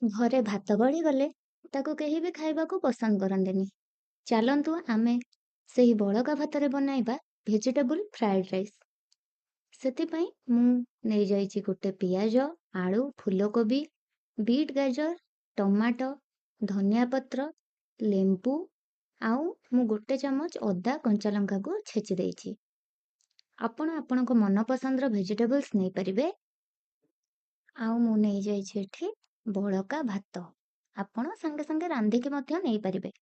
ଘରେ ଭାତ ବଳିଗଲେ ତାକୁ କେହି ବି ଖାଇବାକୁ ପସନ୍ଦ କରନ୍ତିନି। ଚାଲନ୍ତୁ ଆମେ ସେହି ବଳକା ଭାତରେ ବନାଇବା ଭେଜିଟେବୁଲ୍ ଫ୍ରାଏଡ଼୍ ରାଇସ୍। ସେଥିପାଇଁ ମୁଁ ନେଇଯାଇଛି ଗୋଟେ ପିଆଜ, ଆଳୁ, ଫୁଲକୋବି, ବିଟ୍, ଗାଜର, ଟମାଟୋ, ଧନିଆ ପତ୍ର, ଲେମ୍ବୁ ଆଉ ମୁଁ ଗୋଟେ ଚାମଚ ଅଦା କଞ୍ଚା ଲଙ୍କାକୁ ଛେଚି ଦେଇଛି। ଆପଣ ଆପଣଙ୍କ ମନପସନ୍ଦର ଭେଜିଟେବୁଲ୍ସ ନେଇପାରିବେ। ଆଉ ମୁଁ ନେଇଯାଇଛି ଏଠି ବଳକା ଭାତ। ଆପଣ ସାଙ୍ଗେ ସାଙ୍ଗେ ରାନ୍ଧିକି ମଧ୍ୟ ନେଇପାରିବେ।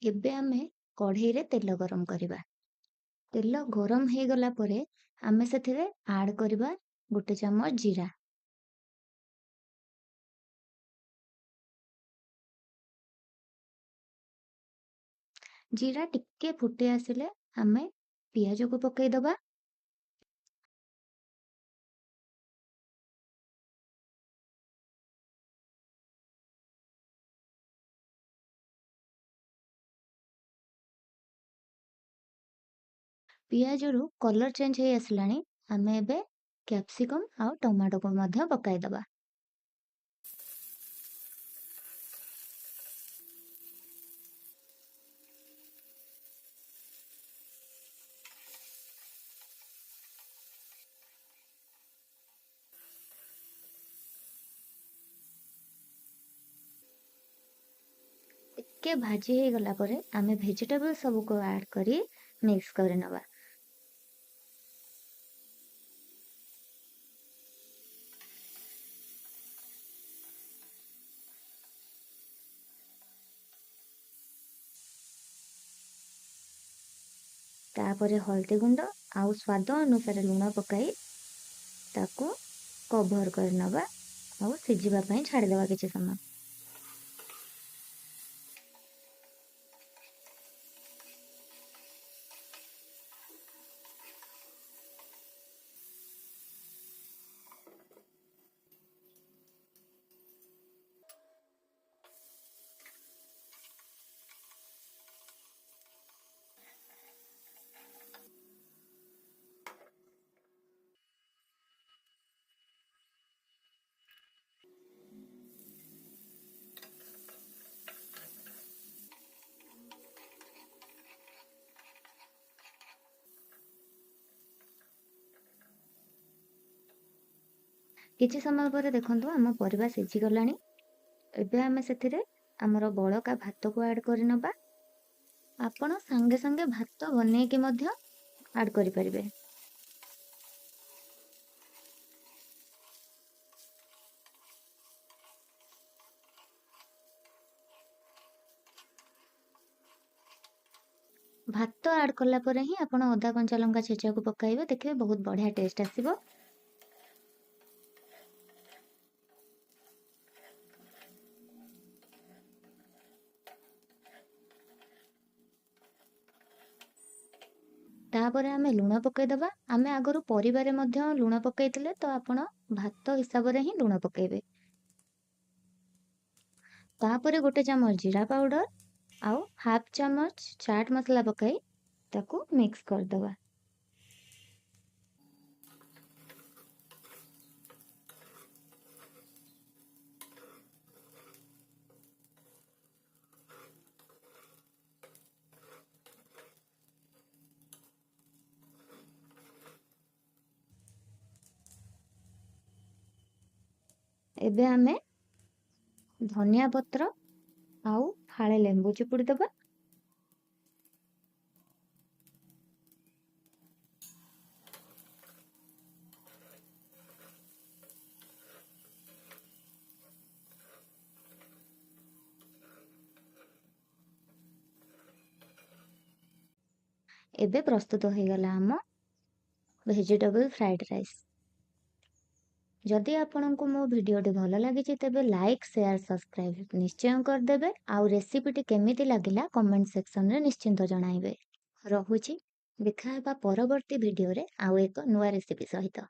ଏବେ ଆମେ କଢ଼େଇରେ ତେଲ ଗରମ କରିବା। ତେଲ ଗରମ ହେଇଗଲା ପରେ ଆମେ ସେଥିରେ ଆଡ଼୍ କରିବା ଗୋଟେ ଚାମଚ ଜିରା। ଜିରା ଟିକେ ଫୁଟି ଆସିଲେ ଆମେ ପିଆଜକୁ ପକାଇଦେବା। ପିଆଜରୁ କଲର୍ ଚେଞ୍ଜ ହେଇ ଆସିଲାଣି। ଆମେ ଏବେ କ୍ୟାପ୍ସିକମ୍ ଆଉ ଟମାଟୋକୁ ମଧ୍ୟ ପକାଇଦେବା। ଟିକେ ଭାଜି ହେଇଗଲା ପରେ ଆମେ ଭେଜିଟେବୁଲ୍ ସବୁକୁ ଆଡ଼୍ କରି ମିକ୍ସ କରିନେବା। ତାପରେ ହଳଦୀ ଗୁଣ୍ଡ ଆଉ ସ୍ୱାଦ ଅନୁସାରେ ଲୁଣ ପକାଇ ତାକୁ କଭର୍ କରିନେବା ଆଉ ସିଝିବା ପାଇଁ ଛାଡ଼ିଦେବା କିଛି ସମୟ। କିଛି ସମୟ ପରେ ଦେଖନ୍ତୁ ଆମ ପରିବା ସିଝିଗଲାଣି। ଏବେ ଆମେ ସେଥିରେ ଆମର ବଳକା ଭାତକୁ ଆଡ଼୍ କରିନେବା। ଆପଣ ସାଙ୍ଗେ ସାଙ୍ଗେ ଭାତ ବନେଇକି ମଧ୍ୟ ଆଡ଼୍ କରିପାରିବେ। ଭାତ ଆଡ଼୍ କଲା ପରେ ହିଁ ଆପଣ ଅଦା କଞ୍ଚା ଲଙ୍କା ଛେଚାକୁ ପକାଇବେ, ଦେଖିବେ ବହୁତ ବଢ଼ିଆ ଟେଷ୍ଟ ଆସିବ। ତାପରେ ଆମେ ଲୁଣ ପକାଇଦେବା। ଆମେ ଆଗରୁ ପରିବାରେ ମଧ୍ୟ ଲୁଣ ପକାଇଥିଲେ, ତ ଆପଣ ଭାତ ହିସାବରେ ହିଁ ଲୁଣ ପକାଇବେ। ତାପରେ ଗୋଟେ ଚାମଚ ଜିରା ପାଉଡ଼ର ଆଉ ହାଫ୍ ଚାମଚ ଚାଟ୍ ମସଲା ପକାଇ ତାକୁ ମିକ୍ସ କରିଦେବା। ଏବେ ଆମେ ଧନିଆ ପତ୍ର ଆଉ ଫାଳେ ଲେମ୍ବୁ ଚିପୁଡ଼ି ଦେବା। ଏବେ ପ୍ରସ୍ତୁତ ହେଇଗଲା ଆମ ଭେଜିଟେବୁଲ୍ ଫ୍ରାଏଡ଼୍ ରାଇସ୍। ଯଦି ଆପଣଙ୍କୁ ମୋ ଭିଡ଼ିଓଟି ଭଲ ଲାଗିଛି ତେବେ ଲାଇକ୍, ସେୟାର, ସବସ୍କ୍ରାଇବ୍ ନିଶ୍ଚୟ କରିଦେବେ। ଆଉ ରେସିପିଟି କେମିତି ଲାଗିଲା କମେଣ୍ଟ ସେକ୍ସନରେ ନିଶ୍ଚିନ୍ତ ଜଣାଇବେ। ରହୁଛି, ଦେଖା ହେବା ପରବର୍ତ୍ତୀ ଭିଡ଼ିଓରେ ଆଉ ଏକ ନୂଆ ରେସିପି ସହିତ।